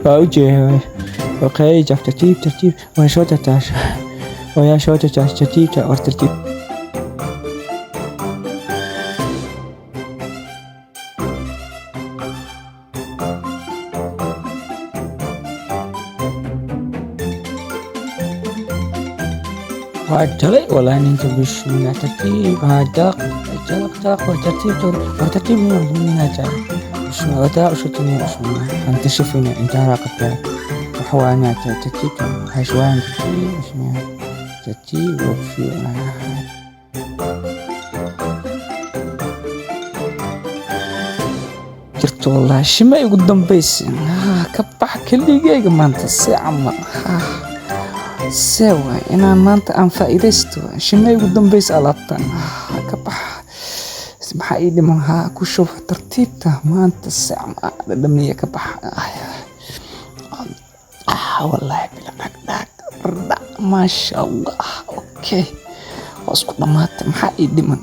Waa u jeedaa. Okay, tartiib tartiib. Waa soo tataas. Waa soo tataas tartiib war tartiib. Waa jalay walaa ninka bismillah tartiib haa jalaq jalaq jalaq war tartiib war tartiib minaa jalaq bismillah wataa usutini bismillah anta shifina inta raqabta waxwaana tartiib hashwaan tartiib bismillah tartiib wabshi jirto wallahi shima igu dambaysa ka bax keligayga maanta si camal see waay inaan maanta aan faa'iidaysto shima igu dambaysa alaabtan ka bax maxaa ii dhiman haa ku shub tartiibta maanta si camal dhadhamiya ka bax wallaahi bila dhagdhag dhag maasha Allah okay waa isku dhammaatay maxaa ii dhiman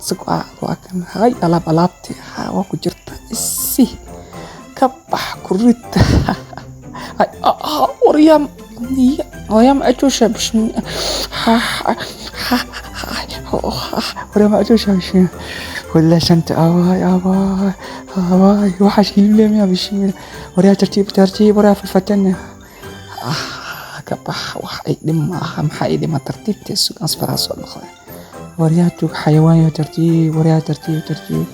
waa kan hay alaab alaabtii waa ku jirta isi ka bax ku rid waryaam waryaam ajoosha bismillah waryaam ajoosha bismillah والله شنت أواي أواي أواي وحش hilibleemiya bismillah waryaa tartiib tartiib waryaa fafatana ka bax wax ay dhim maaha maxaa ii dhima tartiibta sugaan asfaraa soo dhaqday waryaa tuug xayawaan yo tartiib waryaa tartiib tartiib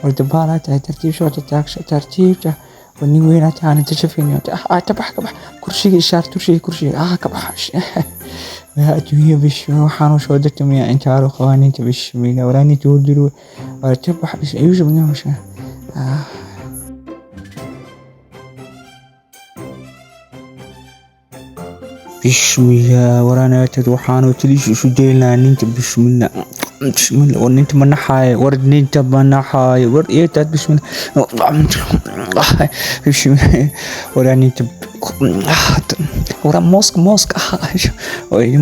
war dabaala tahay tartiib soo tataagso tartiibta war nin weynaa tahay aanan tashafaynin ka bax ka bax kursiga ishaar kursiga kursiga ka bax yaa adduunya bismillah waxaanu soo degta miya intaaro qawaaniinta bismillah waraaninta hurdiro war tabax ayuusha bismillah bismillah waraanaatad waxaanu taliis isu daynaa ninta bismillah bismillah war ninta ma naxaayo war ninta ma naxaayo war eetaad bismillah bismillah waraa ninta waraa mooska mooska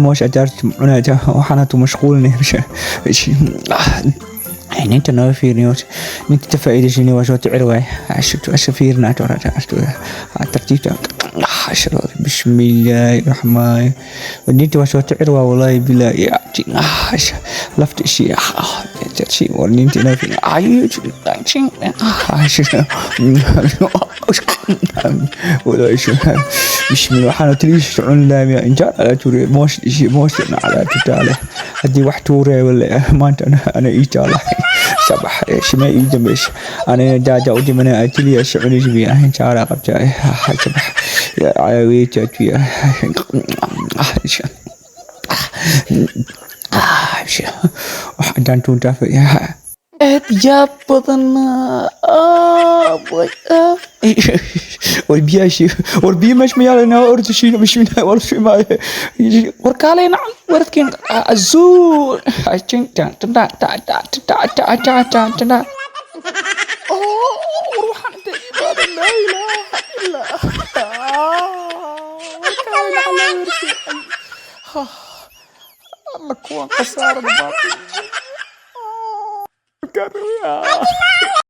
moos ajaarta cunaata waxaana tu mashquulnay ninta noo fiirniyo ninta ta faa'iidaysanay waa soo ticir waay asha fiirnaa tartiibta بسم الله الرحمن وديت وشو تعروا والله بلا يا لفت شيء شيء ورنيت انا في ولا شو بسم الله حنا تريش عن لا يا انجار على توري موش شيء موش على تتالي هدي واحد توري ولا ما انت انا ايجالا صباح شما يدمش انا دادا ودي من اتلي اشعلي جميع انت قبتا صباح عاويت aad yaab badanaa war biyaashi war biyo meesh ma yaalanaa ordashiina bishmina war shimaaye war kaalay nacam waradkiin azuu war waxaan inta imaada laa ilaaha illaa war kaalay nacam alla kuwan khasaarada baaqi.